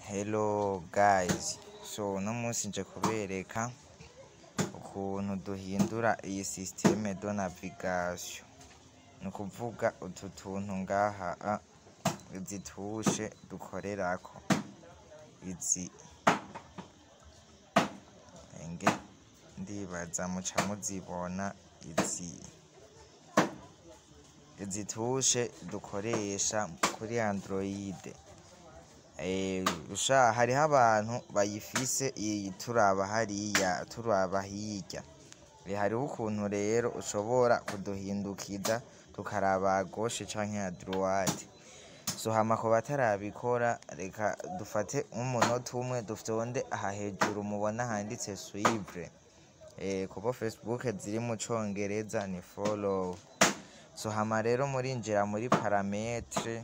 Hello guys, so uno munsi nje kubereka ukuntu duhindura iyi système de navigation, ni ukuvuga utu tuntu ngaha izi touches dukorerako izi enge, ndibaza muca muzibona izi touches dukoresha kuri Android. Usha hariho abantu bayifise iyi turaba hariya, turaba hirya. Hariho ukuntu rero ushobora kuduhindukiza tukaraba à gauche canke à droite. So hama ku batarabikora, reka dufate nk'umunota umwe dufyonde aha hejuru mubona handitse "suivre". Kuko Facebook ziri mu congereza ni "follow". So hama rero murinjira muri paramètres,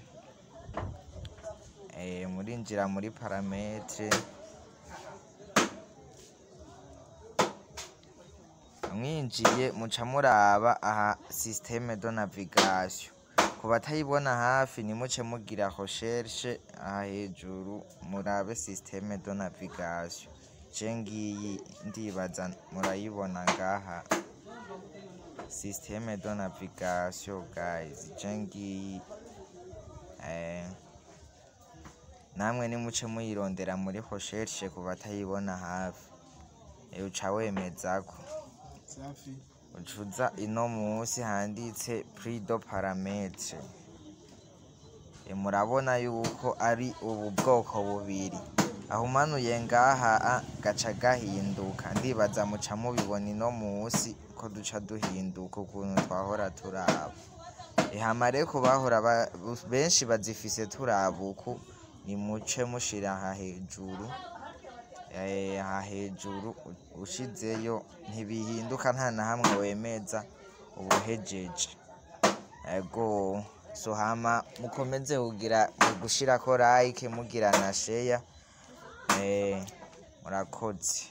murinjira muri paramètres, mwinjiye muca muraba aha "système de navigation". Ku batayibona hafi, nimuce mugira recherche aha hejuru, murabe "système de navigation". Je ngiyi, ndibaza murayibona ngaha, "système de navigation", guys, je ngiyi. Namwe nimuce muyirondera muri recherche ku batayibona hafi. Uca wemezako. Safi. Ucuza ino musi handitse "plus de paramètres". Murabona yuko ari ubu bwoko bubiri. Aho umanuye ngaha gaca gahinduka, ndibaza muca mubibona ino musi ko duca duhinduka ukuntu twahora turaba. Hama rero ku bahora benshi bazifise turaba uku, nimuce mushira aha hejuru, aha hejuru ushizeyo ntibihinduka, nta na hamwe wemeza, uba uhejeje. Ego, so hama mukomeze kugira gushirako like, mugira na share. Murakoze.